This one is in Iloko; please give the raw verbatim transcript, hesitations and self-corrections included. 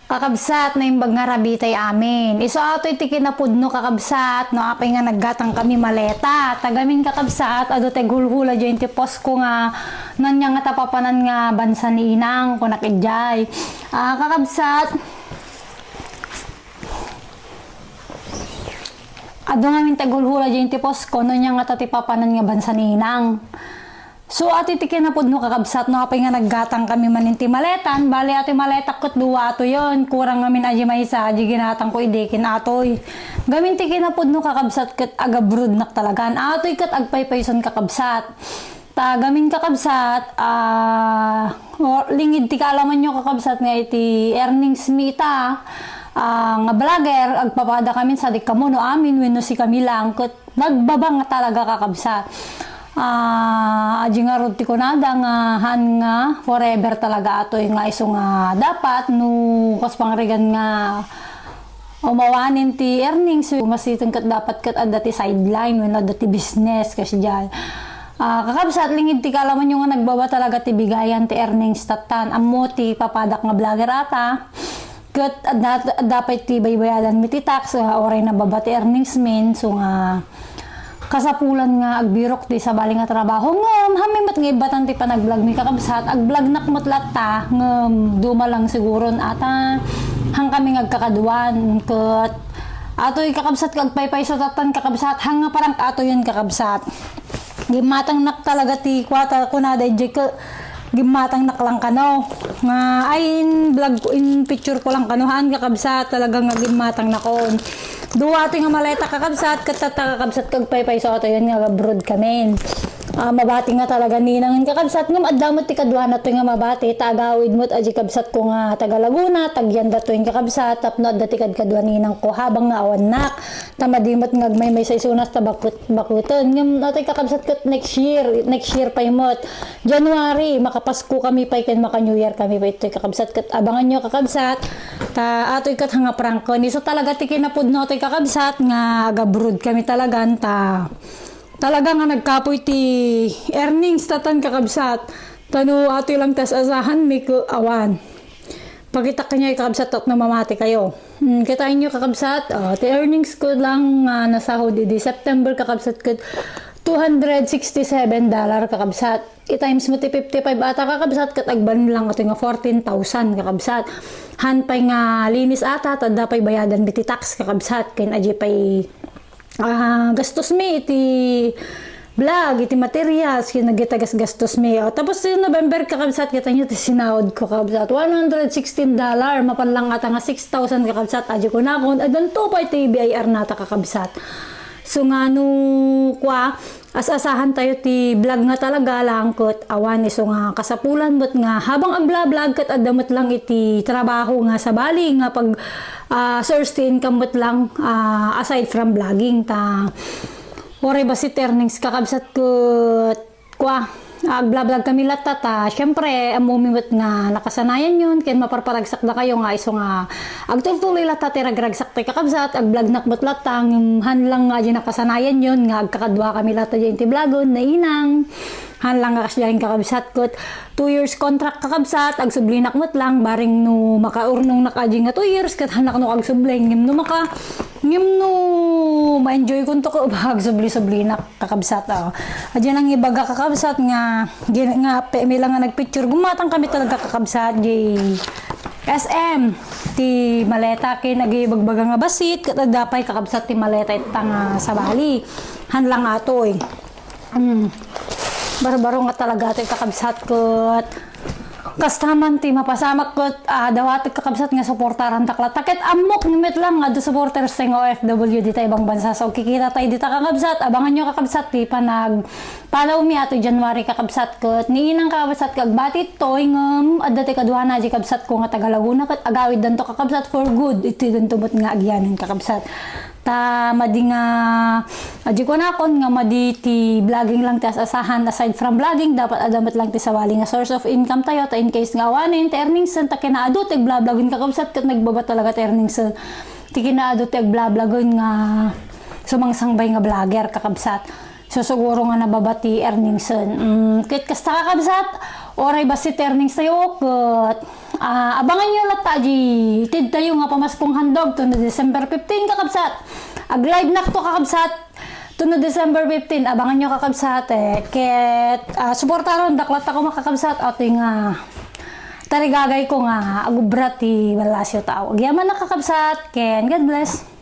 Kakabsat, naimbag nga rabitay amin. Isu atoy ti kinapudno, kakabsat, no apay nga naggatang kami maleta. Ta gamin, kakabsat, adu ti hulhula diay ti posko nga, no ania nga ta papanan nga bansa ni inang, kunak idiay. Ah, kakabsat, adu ngamin ti hulhula diay ti posko, no ania nga ta ti papanan nga bansa ni inang. So, atoy ti kinapudno, kakabsat, no apay nga naggatang kami manen ti maletan, bali, atoy maletak ket dua atoyen, kurang ngamin a di maysa, di ginatangko idi ken atoy. Gamin ti kinapudno, kakabsat, ket agabrodnak talagan. Atoy ket agpaypayson, kakabsat. Ta gamin, kakabsat, ah, o, lingid ti kaalamanyo, kakabsat, nga iti earnings mi ita, ah, nga vlogger, agpapada kamin sadi kamo no amin, wenno sikami lang, ket nagbaba nga talaga, kakabsat. Ah, adi ngarud ti kunada nga han nga forever talaga atoy nga isu nga dapat no kas pangarigan nga umawanen ti earnings, masiten ket dapat ket adda ti sideline wenno adda ti business, kasdiay. Ah, kakabsat, lingid ti kaalamanyo nga nagbaba talaga ti bigayan ti earnings tattan. Ammo ti papadak nga vlogger ata. Ket adda, adda pay ti baybayadanmi ti tax, ah, uray nababa ti earnings min, so nga kasapulan nga agbirok ti sabali nga trabaho. Ngem, hammi met nga ibbatan ti panagblogmi, kakabsat, agblognak met latta, ngem duma lang siguron ata, han kami nga agkakaduan, ket atoy, kakabsat, ket agpaypayso tattan, kakabsat, han nga prank atoyen, kakabsat. Gimmatangnak talaga ti kuata, kunada idiay ket gimmatangnak lang kano. Nga, ay, in vlog ko, in picture ko lang kano, haan, kakabsat, talaga nga gimmatangnak on. Dua ti nga maleta, kakabsat, ket tatta, kakabsat, ket agpaypayso atoyen nga abroad kamin. Ah, mabati nga talaga ni inangen, kakabsat, ngem adda met ti kaduana toy nga mabati, ta agawid met a di kabsat ko nga taga Laguna, ta agyan datoyen, kakabsat, tapno adda ti kadkadua ni inangko, habang nga awannak. Ta madi met nga agmaymaysa isuna ta bakut-, bakuten. Ngem atoy, kakabsat, ket next year, next year pay met. January, makapasko kami pay ken maka-New Year kami pay itoy, kakabsat, ket abanganyo, kakabsat. Ta atoy ket han nga pranken. Isu talaga ti kinapudno atoy, kakabsat, nga agabroad kami talagan ta talaga nga nagkapoy ti earnings tattan, kakabsat. Ta no atoy lang ti as-asahanmi ket awan. Pakitak kaniay, kakabsat, tapno mamati kayo. Hmm, kitaenyo, kakabsat, ah, ti earnings ko lang nga nasahod idi September, kakabsat, ket two hundred sixty-seven dollar, kakabsat. I-times mo ti fifty-five ata, kakabsat, ket agbalin lang atoy nga fourteen thousand, kakabsat. Han pay nga linis ata, ta adda pay bayadanmi ti tax, kakabsat, ken adi pay ah, gastosmi iti vlog, iti materials, ken dagiti gasgastosmi. O, tapos ti November, kakabsat, kitaenyo ti sinaod ko, kakabsat. One hundred sixteen dollar, mapan lang ata nga six thousand, kakabsat. Adi kunakon, addanto pay ti B I R nata, kakabsat. So nga no, kua, as-asahan tayo ti vlog nga talaga lang ket awan isu nga kasapulan met nga habang agblablag ket adda met lang iti trabaho nga sabali nga pag, ah, source ti income met lang, ah, aside from vlogging ta uray bassit ti earnings, kakabsat, ket kua, agblablag kami latta ta, siempre, ammomi met nga nakasanayanyon ken maparparagsak dakayo nga isu nga agtultuloy latta ti ragragsak ti, kakabsat, agblognak met latta ngem han lang nga adi nakasanayanyon nga agkakadua kami latta diay ti vlogen, nainang. Han lang nga kasdiay, kakabsat, ket two years contract, kakabsat, agsublinak met lang, bareng no makaurnongnak adi nga two years, ket hannak no agsubli, ngem no maka-, ngem no ma-enjoy konto ket agsubli-sublinak, kakabsat, o. Adi lang ibaga, kakabsat, nga, gin-, nga, pe-, mi lang nga nagpicture, gummatang kami talaga, kakabsat, diay S M, ti maleta ken agibagbaga nga bassit, ket adda pay, kakabsat, ti maleta ita nga sabali. Han lang atoy. Mm. Barbaro nga talaga ti, kakabsat, ket kasta man ti mapasamak ket, ah, dawatek, kakabsat, nga suportarandak latta. Ket ammok met lang nga adda supporters ti nga O F W dita ibang bansa. So, kikita tayo dita, kakabsat. Abanganyo, kakabsat, ti panag-follow mi ato January, kakabsat, ket ni inang, kakabsat, ket agbati toy ngem adda ti kaduana diay kabsat ko nga taga Laguna ket agawiddanto, kakabsat, for good. Iti danto met nga agyanan, kakabsat. Ta madi nga, adi kunakon nga madi ti vlogging lang ti as-asahan. Aside from vlogging, dapat adda met lang ti sabali nga source of income tayo. Ta in case nga awanen ti earningsen, ta kinaadu ti agblablagen, kakabsat, ket nagbaba talaga ti earningsen. Ti kinaadu ti agblablagen nga sumangsangbay nga vlogger, kakabsat. So, siguro nga nababa ti earningsen. Mm, ket kasta, kakabsat, uray bassit ti earnings tayo, ket Ah, abangan nyo latta di tid tayo nga pamaskong handog to no December fifteen, kakabsat. Ag-live nakto, kakabsat. To no December fifteen, abangan nyo, kakabsat. Eh, ket, ah, suportaron daklat ako, makakabsat. Ato nga tarigagay ko nga agubra ti balasyo tao. Agyaman na, kakabsat. Ken God bless.